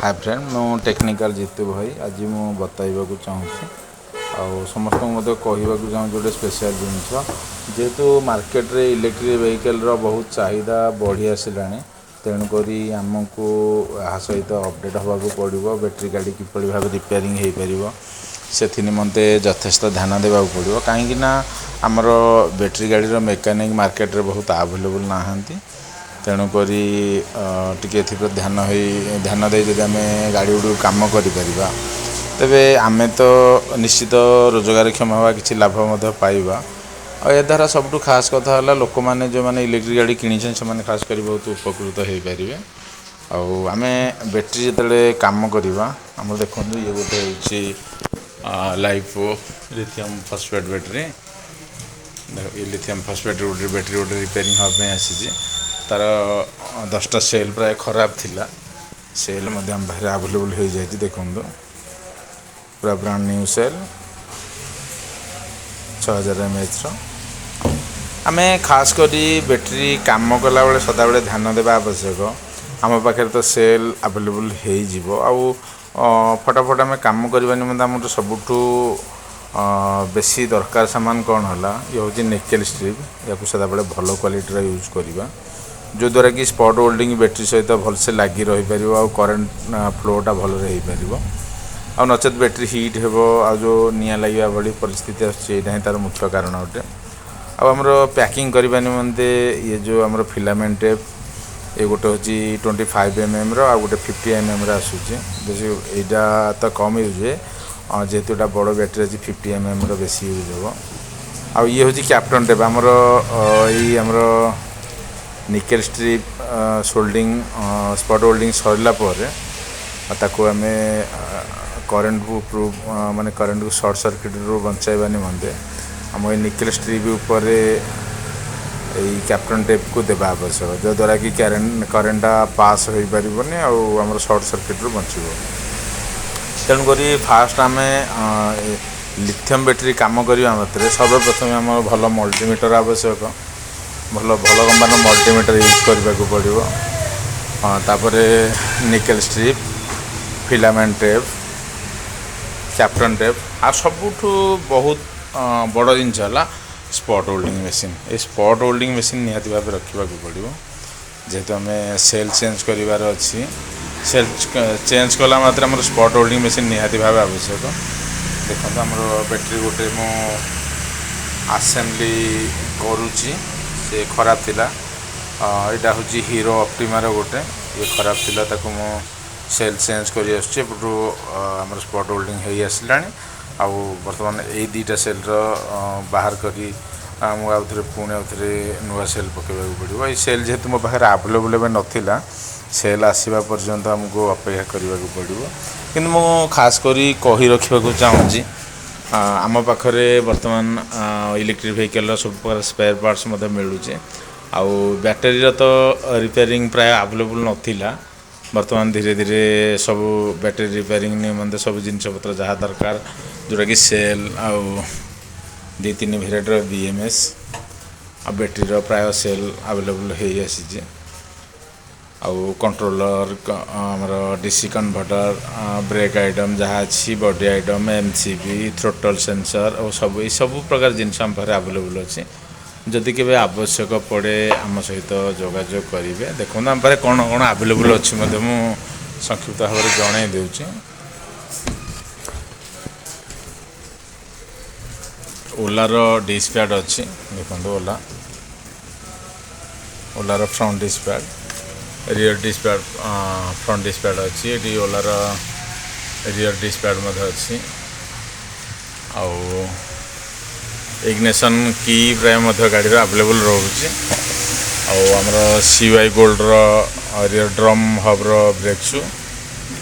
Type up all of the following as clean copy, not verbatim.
ହାଏ friend, ମୁଁ technical ଜିତୁ ଭାଇ। ଆଜି ମୁଁ ବତାଇବାକୁ ଚାହୁଁଛି ଆଉ ସମସ୍ତଙ୍କୁ ମଧ୍ୟ କହିବାକୁ ଚାହୁଁଛି ଗୋଟେ ସ୍ପେଶାଲ ଜିନିଷ। ଯେହେତୁ ମାର୍କେଟରେ ଇଲେକ୍ଟ୍ରିକ୍ ଭେହିକଲ୍ର ବହୁତ ଚାହିଦା ବଢ଼ି ଆସିଲାଣି, ତେଣୁକରି ଆମକୁ ଏହା ସହିତ ଅପଡ଼େଟ୍ ହେବାକୁ ପଡ଼ିବ। ବ୍ୟାଟେରୀ ଗାଡ଼ି କିଭଳି ଭାବେ ରିପେୟାରିଂ ହେଇପାରିବ, ସେଥି ନିମନ୍ତେ ଯଥେଷ୍ଟ ଧ୍ୟାନ ଦେବାକୁ ପଡ଼ିବ, କାହିଁକିନା ଆମର ବ୍ୟାଟେରୀ ଗାଡ଼ିର ମେକାନିକ୍ ମାର୍କେଟରେ ବହୁତ ଆଭେଲେବୁଲ୍ ନାହାନ୍ତି। ତେଣୁକରି ଟିକେ ଏଥିପ୍ରତି ଧ୍ୟାନ ଦେଇ ଯଦି ଆମେ ଗାଡ଼ି ଗୁଡ଼ିକୁ କାମ କରିପାରିବା, ତେବେ ଆମେ ତ ନିଶ୍ଚିତ ରୋଜଗାରକ୍ଷମ ହେବା, କିଛି ଲାଭ ମଧ୍ୟ ପାଇବା। ଆଉ ଏହାଦ୍ୱାରା ସବୁଠୁ ଖାସ୍ କଥା ହେଲା, ଲୋକମାନେ ଯେଉଁମାନେ ଇଲେକ୍ଟ୍ରିକ୍ ଗାଡ଼ି କିଣିଛନ୍ତି, ସେମାନେ ଖାସ୍ କରି ବହୁତ ଉପକୃତ ହେଇପାରିବେ। ଆଉ ଆମେ ବ୍ୟାଟେରୀ ଯେତେବେଳେ କାମ କରିବା, ଆମର ଦେଖନ୍ତୁ, ଇଏ ଗୋଟେ ହେଉଛି ଲାଇଫୋ ଲିଥିୟମ୍ ଫସ୍ଫେଟ୍ ବ୍ୟାଟେରୀ। ଏ ଲିଥିୟମ୍ ଫସ୍ଫେଟ୍ ଗୋଟେ ବ୍ୟାଟେରୀ ଗୋଟେ ରିପେୟାରିଂ ହେବା ପାଇଁ ଆସିଛି। ତା'ର 10ଟା ସେଲ୍ ପ୍ରାୟ ଖରାପ ଥିଲା। ସେଲ୍ ମଧ୍ୟ ଆମ ପାଖରେ ଆଭେଲେବୁଲ୍ ହେଇଯାଇଛି। ଦେଖନ୍ତୁ, ପୁରା ବ୍ରାଣ୍ଡ ନ୍ୟୁ ସେଲ୍ 6000 ଏମ୍ଏଏଚ୍ର। ଆମେ ଖାସ୍ କରି ବ୍ୟାଟେରୀ କାମ କଲାବେଳେ ସଦାବେଳେ ଧ୍ୟାନ ଦେବା ଆବଶ୍ୟକ। ଆମ ପାଖରେ ତ ସେଲ୍ ଆଭେଲେବୁଲ୍ ହେଇଯିବ, ଆଉ ଫଟାଫଟ ଆମେ କାମ କରିବା ନିମନ୍ତେ ଆମର ସବୁଠୁ ବେଶୀ ଦରକାର ସାମାନ କ'ଣ ହେଲା? ଇଏ ହେଉଛି ନିକେଲ୍ ଷ୍ଟ୍ରିପ୍। ୟାକୁ ସଦାବେଳେ ଭଲ କ୍ୱାଲିଟିର ୟୁଜ୍ କରିବା, ଯେଉଁଦ୍ୱାରା କି ସ୍ପଟ୍ ୱେଲ୍ଡିଂ ବ୍ୟାଟେରୀ ସହିତ ଭଲସେ ଲାଗି ରହିପାରିବ ଆଉ କରେଣ୍ଟ ଫ୍ଲୋଟା ଭଲରେ ହେଇପାରିବ। ଆଉ ନଚେତ୍ ବ୍ୟାଟେରୀ ହିଟ୍ ହେବ ଆଉ ଯେଉଁ ନିଆଁ ଲାଗିବା ଭଳି ପରିସ୍ଥିତି ଆସୁଛି, ଏଇଟା ହିଁ ତା'ର ମୁଖ୍ୟ କାରଣ ଅଟେ। ଆଉ ଆମର ପ୍ୟାକିଂ କରିବା ନିମନ୍ତେ ଇଏ ଯେଉଁ ଆମର ଫିଲାମେଣ୍ଟ ଟେପ୍, ଏ ଗୋଟେ ହେଉଛି 25 ଏମ୍ଏମ୍ର ଆଉ ଗୋଟେ 50 ଏମ୍ଏମ୍ର ଆସୁଛି। ବେଶୀ ଏଇଟା ତ କମ୍ ୟୁଜ୍ ହୁଏ, ଯେହେତୁ ଏଇଟା ବଡ଼ ବ୍ୟାଟେରୀ ଅଛି, 50 ଏମ୍ଏମ୍ର ବେଶୀ ୟୁଜ୍ ହେବ। ଆଉ ଇଏ ହେଉଛି କ୍ୟାପ୍ଟନ୍ ଟେପ୍। ଆମର ଏଇ ଆମର nickel strip soldering, spot welding ସରିଲା ପରେ ତାକୁ ଆମେ କରେଣ୍ଟକୁ ପ୍ରୁଭ୍, ମାନେ କରେଣ୍ଟକୁ ସର୍ଟ ସର୍କିଟ୍ରୁ ବଞ୍ଚାଇବା ନିମନ୍ତେ ଆମ ଏଇ ନିକେଲ୍ ଷ୍ଟ୍ରିପ୍ ଉପରେ ଏଇ କ୍ୟାପ୍ଟନ୍ ଟେପ୍କୁ ଦେବା ଆବଶ୍ୟକ, ଯଦ୍ୱାରା କି କରେଣ୍ଟଟା ପାସ୍ ହୋଇପାରିବନି ଆଉ ଆମର ସର୍ଟ ସର୍କିଟ୍ରୁ ବଞ୍ଚିବ। ତେଣୁକରି ଫାଷ୍ଟ ଆମେ ଲିଥିୟମ୍ ବ୍ୟାଟେରୀ କାମ କରିବା ମାତ୍ରେ ସର୍ବପ୍ରଥମେ ଆମର ଭଲ ମଲ୍ଟିମିଟର ଆବଶ୍ୟକ। ଭଲ ଭଲ କମ୍ପାନୀର ମଲ୍ଟିମିଟର ୟୁଜ୍ କରିବାକୁ ପଡ଼ିବ। ତାପରେ nickel strip, filament tape, Kapton tape, ଆଉ ସବୁଠୁ ବହୁତ ବଡ଼ ଜିନିଷ ହେଲା ସ୍ପଟ୍ ୱେଲ୍ଡିଂ ମେସିନ୍। ଏ ସ୍ପଟ୍ ୱେଲ୍ଡିଂ ମେସିନ୍ ନିହାତି ଭାବେ ରଖିବାକୁ ପଡ଼ିବ, ଯେହେତୁ ଆମେ ସେଲ୍ ଚେଞ୍ଜ କରିବାର ଅଛି। ସେଲ୍ ଚେଞ୍ଜ କଲା ମାତ୍ରେ ଆମର ସ୍ପଟ୍ ୱେଲ୍ଡିଂ ମେସିନ୍ ନିହାତି ଭାବେ ଆବଶ୍ୟକ। ଦେଖନ୍ତୁ, ଆମର ବ୍ୟାଟେରୀ ଗୋଟେ ମୁଁ ଆସେମ୍ବଲି କରୁଛି, ସେ ଖରାପ ଥିଲା। ଏଇଟା ହେଉଛି ହିରୋ ଅପ୍ଟିମାର ଗୋଟେ, ଇଏ ଖରାପ ଥିଲା, ତାକୁ ମୁଁ ସେଲ୍ ଚେଞ୍ଜ କରି ଆସୁଛି। ଏପଟୁ ଆମର ସ୍ପଟ୍ ୱେଲ୍ଡିଂ ହେଇ ଆସିଲାଣି, ଆଉ ବର୍ତ୍ତମାନ ଏଇ ଦୁଇଟା ସେଲ୍ର ବାହାର କରି ମୁଁ ଆଉ ଥରେ ପୁଣି ଆଉ ଥରେ ନୂଆ ସେଲ୍ ପକାଇବାକୁ ପଡ଼ିବ। ଏଇ ସେଲ୍ ଯେହେତୁ ମୋ ପାଖରେ ଆଭେଲେବୁଲ୍ ଏବେ ନଥିଲା, ସେଲ୍ ଆସିବା ପର୍ଯ୍ୟନ୍ତ ଆମକୁ ଅପେକ୍ଷା କରିବାକୁ ପଡ଼ିବ। କିନ୍ତୁ ମୁଁ ଖାସ୍ କରି କହି ରଖିବାକୁ ଚାହୁଁଛି, ଆମ ପାଖରେ ବର୍ତ୍ତମାନ ଇଲେକ୍ଟ୍ରିକ୍ ଭେହିକଲ୍ର ସବୁ ପ୍ରକାର ସ୍ପେୟାର ପାର୍ଟସ୍ ମଧ୍ୟ ମିଳୁଛି। ଆଉ ବ୍ୟାଟେରୀର ତ ରିପେୟାରିଂ ପ୍ରାୟ ଆଭେଲେବୁଲ୍ ନଥିଲା। ବର୍ତ୍ତମାନ ଧୀରେ ଧୀରେ ସବୁ ବ୍ୟାଟେରୀ ରିପେୟାରିଂ ନିମନ୍ତେ ସବୁ ଜିନିଷପତ୍ର ଯାହା ଦରକାର, ଯେଉଁଟାକି ସେଲ୍ ଆଉ ଦୁଇ ତିନି ଭେରାଇଟିର ବିଏମ୍ଏସ୍ ଆଉ ବ୍ୟାଟେରୀର ପ୍ରାୟ ସେଲ୍ ଆଭେଲେବୁଲ୍ ହେଇ ଆସିଛି। ଆଉ କଣ୍ଟ୍ରୋଲର, ଆମର ଡିସି କନଭର୍ଟର, ବ୍ରେକ୍ ଆଇଟମ୍ ଯାହା ଅଛି, body item, MCB, throttle sensor ଆଉ ସବୁ ଏଇ ସବୁ ପ୍ରକାର ଜିନିଷ ଆମ ପାଖରେ ଆଭେଲେବୁଲ୍ ଅଛି। ଯଦି କେବେ ଆବଶ୍ୟକ ପଡ଼େ, ଆମ ସହିତ ଯୋଗାଯୋଗ କରିବେ। ଦେଖନ୍ତୁ, ଆମ ପାଖରେ କ'ଣ କ'ଣ ଆଭେଲେବୁଲ୍ ଅଛି ମଧ୍ୟ ମୁଁ ସଂକ୍ଷିପ୍ତ ଭାବରେ ଜଣାଇ ଦେଉଛି। ଓଲାର ଡିସ୍କ ପ୍ୟାଡ଼୍ ଅଛି। ଦେଖନ୍ତୁ, ଓଲାର front disc pad, rear disc pad, front disc pad ଅଛି ଏଠି। ଓଲାର ରିୟର ଡିସ୍କ ପ୍ୟାଡ଼୍ ମଧ୍ୟ ଅଛି। ଆଉ ଇଗ୍ନେସନ୍ କି ପ୍ରାୟ ମଧ୍ୟ ଗାଡ଼ିର ଆଭେଲେବୁଲ୍ ରହୁଛି। ଆଉ ଆମର ସି ୱାଇ ଗୋଲ୍ଡର ରିୟର ଡ୍ରମ୍ ହବ୍ର ବ୍ରେକ୍ ସୁ,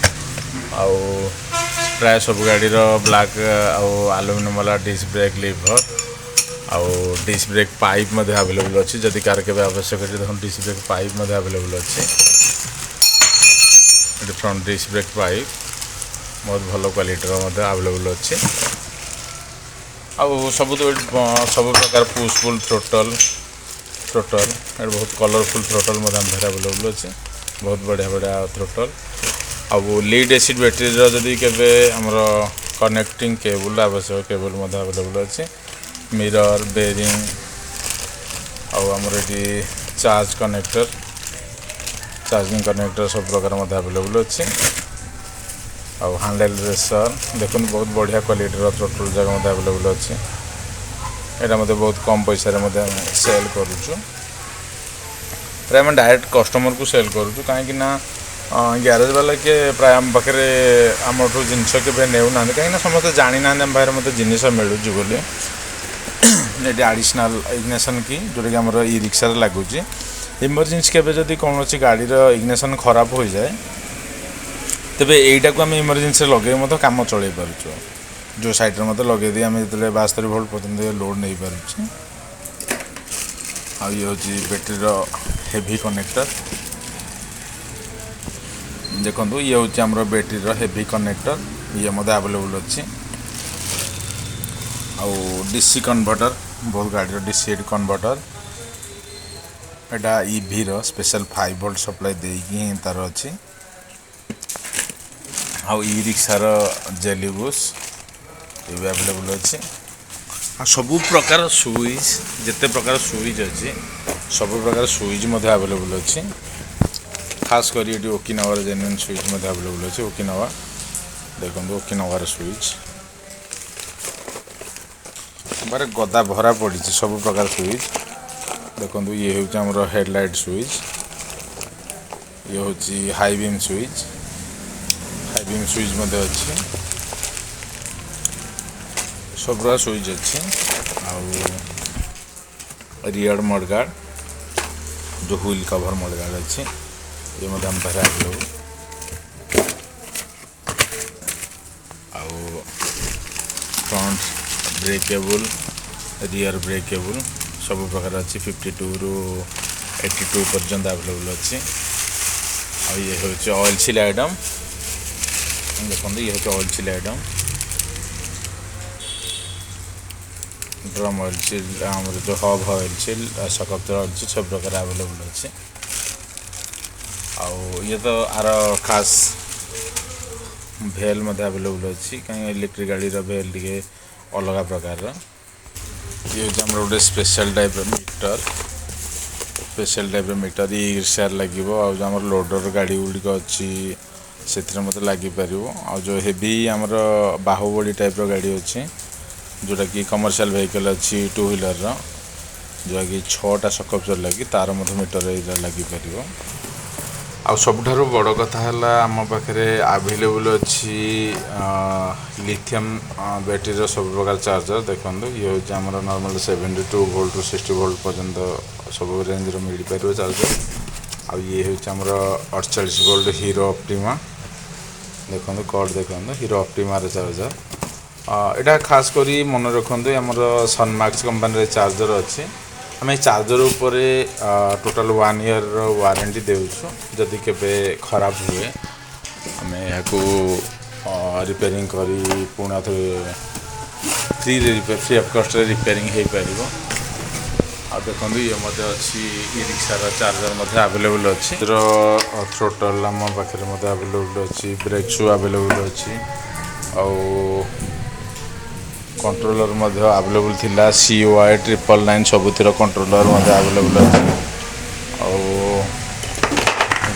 ଆଉ ପ୍ରାୟ ସବୁ ଗାଡ଼ିର ବ୍ଲାକ୍ ଆଉ ଆଲୁମିନିୟମ୍ ବାଲା ଡିସ୍କ ବ୍ରେକ୍ ଲିଭର ଆଉ ଡିସ୍କ ବ୍ରେକ୍ ପାଇପ୍ ମଧ୍ୟ ଆଭେଲେବୁଲ୍ ଅଛି। ଯଦି କାହାର କେବେ ଆବଶ୍ୟକ ଅଛି, ଦେଖନ୍ତୁ, ଡିସ୍କ ବ୍ରେକ୍ ପାଇପ୍ ମଧ୍ୟ ଆଭେଲେବୁଲ୍ ଅଛି ଏଠି। ଫ୍ରଣ୍ଟ ଡିସ୍କ ବ୍ରେକ୍ ପାଇପ୍ ବହୁତ ଭଲ କ୍ୱାଲିଟିର ମଧ୍ୟ ଆଭେଲେବୁଲ୍ ଅଛି। ଆଉ ସବୁ ତ ଏଠି ସବୁ ପ୍ରକାର ପୁସ୍ ପୁଲ୍ ଥ୍ରୋଟଲ୍। ଏଠି ବହୁତ କଲରଫୁଲ୍ ଥ୍ରୋଟଲ୍ ମଧ୍ୟ ଆମ ପାଖରେ ଆଭେଲେବୁଲ୍ ଅଛି। ବହୁତ ବଢ଼ିଆ ବଢ଼ିଆ ଥ୍ରୋଟଲ୍। ଆଉ ଲିଡ୍ ଏସିଡ୍ ବ୍ୟାଟେରୀର ଯଦି କେବେ ଆମର କନେକ୍ଟିଂ କେବୁଲ୍ ଆବଶ୍ୟକ, କେବୁଲ୍ ମଧ୍ୟ ଆଭେଲେବୁଲ୍ ଅଛି। ମିରର, ବେରିଂ ଆଉ ଆମର ଏଠି ଚାର୍ଜ କନେକ୍ଟର, ଚାର୍ଜିଂ କନେକ୍ଟର ସବୁ ପ୍ରକାର ମଧ୍ୟ ଆଭେଲେବୁଲ୍ ଅଛି। ଆଉ ହ୍ୟାଣ୍ଡେଲ୍ ରେସର୍ ଦେଖନ୍ତୁ, ବହୁତ ବଢ଼ିଆ କ୍ୱାଲିଟିର ଥ୍ରୋଟଲ୍ ଯାକ ମଧ୍ୟ ଆଭେଲେବୁଲ୍ ଅଛି। ଏଇଟା ମଧ୍ୟ ବହୁତ କମ୍ ପଇସାରେ ମଧ୍ୟ ଆମେ ସେଲ୍ କରୁଛୁ। ପ୍ରାୟ ଆମେ ଡାଇରେକ୍ଟ କଷ୍ଟମରକୁ ସେଲ୍ କରୁଛୁ, କାହିଁକି ନା ଗ୍ୟାରେଜ ବାଲା କିଏ ପ୍ରାୟ ଆମ ପାଖରେ ଆମଠୁ ଜିନିଷ କେବେ ନେଉନାହାନ୍ତି, କାହିଁକିନା ସମସ୍ତେ ଜାଣିନାହାନ୍ତି ଆମ ପାଖରେ ମଧ୍ୟ ଜିନିଷ ମିଳୁଛି ବୋଲି। ଏଠି ଆଡ଼ିସନାଲ୍ ଇଗ୍ନେସନ୍ କି, ଯେଉଁଟାକି ଆମର ଇ ରିକ୍ସାରେ ଲାଗୁଛି। ଇମର୍ଜେନ୍ସି କେବେ ଯଦି କୌଣସି ଗାଡ଼ିର ଇଗ୍ନେସନ୍ ଖରାପ ହୋଇଯାଏ, ତେବେ ଏଇଟାକୁ ଆମେ ଇମର୍ଜେନ୍ସିରେ ଲଗେଇ ମଧ୍ୟ କାମ ଚଳେଇ ପାରୁଛୁ। ଯେଉଁ ସାଇଡ଼୍ରେ ମଧ୍ୟ ଲଗେଇ ଦେଇ ଆମେ ଯେତେବେଳେ 72 ଭୋଲ୍ଟ ପର୍ଯ୍ୟନ୍ତ ଲୋଡ଼୍ ନେଇପାରୁଛୁ। ଆଉ ଇଏ ହେଉଛି ବ୍ୟାଟେରୀର ହେଭି କନେକ୍ଟର। ଦେଖନ୍ତୁ, ଇଏ ହେଉଛି ଆମର ବ୍ୟାଟେରୀର ହେଭି କନେକ୍ଟର, ଇଏ ମଧ୍ୟ ଆଭେଲେବୁଲ୍ ଅଛି। ଆଉ ଡିସି କନଭର୍ଟର, ବହୁତ ଗାଡ଼ିର ଡିସି କନଭର୍ଟର। ଏଇଟା ଇଭିର ସ୍ପେଶାଲ 5 ଭୋଲ୍ଟ ସପ୍ଲାଏ ଦେଇକି ହିଁ ତାର ଅଛି। ଆଉ ଇ ରିକ୍ସାର ଜେଲି ବୁସ୍ ଏ ବି ଆଭେଲେବୁଲ୍ ଅଛି। ଆଉ ସବୁ ପ୍ରକାର ସୁଇଚ୍, ଯେତେ ପ୍ରକାର ସୁଇଚ୍ ଅଛି, ସବୁ ପ୍ରକାର ସୁଇଚ୍ ମଧ୍ୟ ଆଭେଲେବୁଲ୍ ଅଛି। ଖାସ୍ କରି ଏଠି ଓକିନାୱାର ଜେନ୍ୟୁନ୍ ସୁଇଚ୍ ମଧ୍ୟ ଆଭେଲେବୁଲ୍ ଅଛି। ଓକିନାୱା ଦେଖନ୍ତୁ, ଓକିନାୱାର ସୁଇଚ୍ ବାରେ ଗଦା ଭରା ପଡ଼ିଛି, ସବୁ ପ୍ରକାର ସୁଇଚ୍। ଦେଖନ୍ତୁ, ଇଏ ହେଉଛି ଆମର ହେଡ଼ଲାଇଟ୍ ସୁଇଚ୍, ଇଏ ହେଉଛି high beam switch, high beam switch ମଧ୍ୟ ଅଛି। ସବୁ ପ୍ରକାର ସୁଇଚ୍ ଅଛି। ଆଉ ରିୟର ମଡ଼ଗାର୍ଡ଼, ଯେଉଁ ହୁଇଲ୍ କଭର ମଡ଼ଗାର୍ଡ଼ ଅଛି, ଇଏ ମଧ୍ୟ ଆମ ପାଖରେ ଆଭେଲେବୁଲ୍। ଆଉ front brake cable, rear brake cable ସବୁ ପ୍ରକାର ଅଛି। 52ରୁ 82 ପର୍ଯ୍ୟନ୍ତ ଆଭେଲେବୁଲ୍ ଅଛି। ଆଉ ଇଏ ହେଉଛି ଅଏଲ୍ ସିଲ୍ ଆଇଟମ୍। ଦେଖନ୍ତୁ, ଇଏ ହେଉଛି oil seal item, drum oil seal, ଆମର ଯେଉଁ ହବ୍ ଅଏଲ୍ ସିଲ୍, ସକପ୍ତର ଅଏଲ୍ ସିଲ୍, ସବୁ ପ୍ରକାର ଆଭେଲେବୁଲ୍ ଅଛି। ଆଉ ଇଏ ତ ଆର ଖାସ୍ ଭେଲ୍ ମଧ୍ୟ ଆଭେଲେବୁଲ୍ ଅଛି, କାହିଁକି ଇଲେକ୍ଟ୍ରିକ୍ ଗାଡ଼ିର ଭେଲ୍ ଟିକେ ଅଲଗା ପ୍ରକାରର। ଇଏ ହେଉଛି ଆମର ଗୋଟେ ସ୍ପେଶାଲ୍ ଟାଇପ୍ର ମିଟର, ସ୍ପେଶାଲ୍ ଟାଇପ୍ର ମିଟର ଇ ରିକ୍ସାରେ ଲାଗିବ। ଆଉ ଯେଉଁ ଆମର ଲୋଡ଼ର ଗାଡ଼ି ଗୁଡ଼ିକ ଅଛି, ସେଥିରେ ମଧ୍ୟ ଲାଗିପାରିବ। ଆଉ ଯେଉଁ ହେଭି ଆମର ବାହୁବଳି ଟାଇପ୍ର ଗାଡ଼ି ଅଛି, ଯେଉଁଟାକି କମର୍ସିଆଲ୍ ଭେହିକଲ୍ ଅଛି, ଟୁ ହ୍ୱିଲର୍ର, ଯେଉଁଟାକି ଛଅଟା ସକପଚର ଲାଗି, ତାର ମଧ୍ୟ ମିଟର ଏଇଟା ଲାଗିପାରିବ। ଆଉ ସବୁଠାରୁ ବଡ଼ କଥା ହେଲା, ଆମ ପାଖରେ ଆଭେଲେବୁଲ୍ ଅଛି ଲିଥିୟମ୍ ବ୍ୟାଟେରୀର ସବୁ ପ୍ରକାର ଚାର୍ଜର। ଦେଖନ୍ତୁ, ଇଏ ହେଉଛି ଆମର ନର୍ମାଲ୍ 72 ଭୋଲ୍ଟରୁ 60 ଭୋଲ୍ଟ ପର୍ଯ୍ୟନ୍ତ ସବୁ ରେଞ୍ଜର ମିଳିପାରିବ ଚାର୍ଜର। ଆଉ ଇଏ ହେଉଛି ଆମର 48 ଭୋଲ୍ଟ ହିରୋ ଅପ୍ଟିମା। ଦେଖନ୍ତୁ, କର୍ଡ଼ ଦେଖନ୍ତୁ, ହିରୋ ଅପ୍ଟିମାର ଚାର୍ଜର ଏଇଟା। ଖାସ୍ କରି ମନେ ରଖନ୍ତୁ, ଆମର ସନମାକ୍ସ କମ୍ପାନୀର ଚାର୍ଜର ଅଛି। ଆମେ ଚାର୍ଜର ଉପରେ ଟୋଟାଲ୍ ୱାନ୍ ଇୟର୍ର ୱାରେଣ୍ଟି ଦେଉଛୁ। ଯଦି କେବେ ଖରାପ ହୁଏ, ଆମେ ଏହାକୁ ରିପେୟାରିଂ କରି ପୁଣି ଆଉଥରେ ଫ୍ରିରେ, ଫ୍ରି ଅଫ୍ କଷ୍ଟରେ ରିପେୟାରିଂ ହେଇପାରିବ। ଆଉ ଦେଖନ୍ତୁ, ଇଏ ମଧ୍ୟ ଅଛି, ଇ ରିକ୍ସାର ଚାର୍ଜର ମଧ୍ୟ ଆଭେଲେବୁଲ୍ ଅଛି। ଥ୍ରୋଟଲ୍ ଆମ ପାଖରେ ମଧ୍ୟ ଆଭେଲେବୁଲ୍ ଅଛି, ବ୍ରେକ୍ ସୁ ଆଭେଲେବୁଲ୍ ଅଛି। ଆଉ କଣ୍ଟ୍ରୋଲର ମଧ୍ୟ ଆଭେଲେବୁଲ୍ ଥିଲା, CY999 ସବୁଥିର କଣ୍ଟ୍ରୋଲର ମଧ୍ୟ ଆଭେଲେବୁଲ୍ ଅଛି। ଆଉ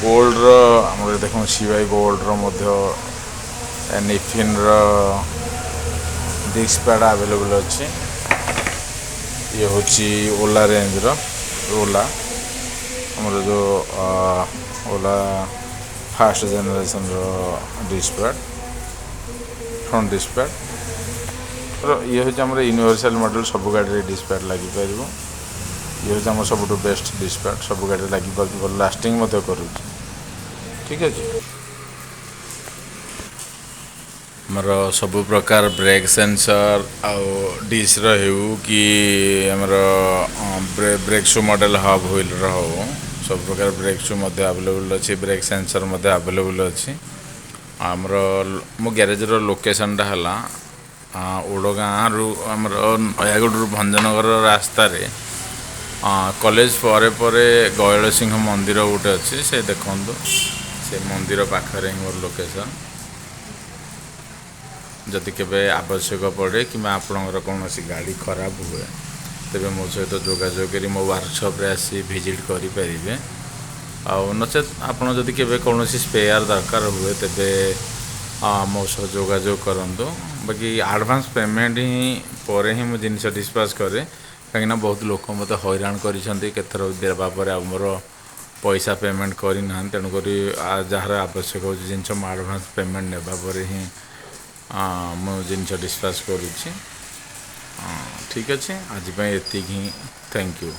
ଗୋଲ୍ଡର ଆମର ଦେଖନ୍ତୁ, ସି ୱାଇ ଗୋଲ୍ଡର ମଧ୍ୟ ନିଫିନ୍ର ଡିସ୍କ ପ୍ୟାଡ଼୍ ଆଭେଲେବୁଲ୍ ଅଛି। ଇଏ ହେଉଛି ଓଲା ରେଞ୍ଜର, ଓଲା ଆମର ଯେଉଁ ଓଲା ଫାଷ୍ଟ ଜେନେରେସନ୍ର disc pad, front disc pad. ଇଏ ହେଉଛି ଆମର ୟୁନିଭର୍ସାଲ୍ ମଡ଼େଲ୍, ସବୁ ଗାଡ଼ିରେ ଡିସ୍କ ପ୍ୟାଡ଼୍ ଲାଗିପାରିବ। ଇଏ ହେଉଛି ଆମର ସବୁଠୁ ବେଷ୍ଟ ଡିସ୍କ ପ୍ୟାଡ଼୍, ସବୁ ଗାଡ଼ିରେ ଲାଗିପାରୁଛି, ଭଲ ଲାଷ୍ଟିଂ ମଧ୍ୟ କରୁଛି। ଠିକ୍ ଅଛି। ଆମର ସବୁ ପ୍ରକାର ବ୍ରେକ୍ ସେନ୍ସର୍, ଆଉ ଡିସ୍ର ହେଉ କି ଆମର ବ୍ରେକ୍ ସୁ ମଡ଼େଲ୍ ହବ୍ ହ୍ୱିଲ୍ର ହେଉ, ସବୁ ପ୍ରକାର ବ୍ରେକ୍ ସୁ ମଧ୍ୟ ଆଭେଲେବୁଲ୍ ଅଛି, ବ୍ରେକ୍ ସେନ୍ସର୍ ମଧ୍ୟ ଆଭେଲେବୁଲ୍ ଅଛି। ଆମର ମୋ ଗ୍ୟାରେଜର ଲୋକେସନ୍ଟା ହେଲା ଓଡ଼ଗାଁରୁ ଆମର ନୟାଗଡ଼ରୁ ଭଞ୍ଜନଗର ରାସ୍ତାରେ କଲେଜ ପରେ ପରେ ଗୟଳ ସିଂହ ମନ୍ଦିର ଗୋଟେ ଅଛି। ସେ ଦେଖନ୍ତୁ, ସେ ମନ୍ଦିର ପାଖରେ ହିଁ ମୋର ଲୋକେସନ୍। ଯଦି କେବେ ଆବଶ୍ୟକ ପଡ଼େ କିମ୍ବା ଆପଣଙ୍କର କୌଣସି ଗାଡ଼ି ଖରାପ ହୁଏ, ତେବେ ମୋ ସହିତ ଯୋଗାଯୋଗ କରି ମୋ ୱାର୍କସପ୍ରେ ଆସି ଭିଜିଟ୍ କରିପାରିବେ। ଆଉ ନଚେତ୍ ଆପଣ ଯଦି କେବେ କୌଣସି ସ୍ପେୟାର ଦରକାର ହୁଏ, ତେବେ ମୋ ସହ ଯୋଗାଯୋଗ କରନ୍ତୁ। ବାକି ଆଡ଼ଭାନ୍ସ ପେମେଣ୍ଟ ହିଁ ପରେ ହିଁ ମୁଁ ଜିନିଷ ଡିସ୍ପାଚ୍ କରେ, କାହିଁକିନା ବହୁତ ଲୋକ ମୋତେ ହଇରାଣ କରିଛନ୍ତି। କେତେଥର ଦେବା ପରେ ଆଉ ମୋର ପଇସା ପେମେଣ୍ଟ କରିନାହାନ୍ତି। ତେଣୁକରି ଯାହାର ଆବଶ୍ୟକ ହେଉଛି ଜିନିଷ, ମୁଁ ଆଡ଼ଭାନ୍ସ ପେମେଣ୍ଟ ନେବା ପରେ ହିଁ ମୁଁ ଜିନିଷ ଡିସ୍ପାଚ୍ କରୁଛି। ଠିକ୍ ଅଛି, ଆଜି ପାଇଁ ଏତିକି ହିଁ। Thank you.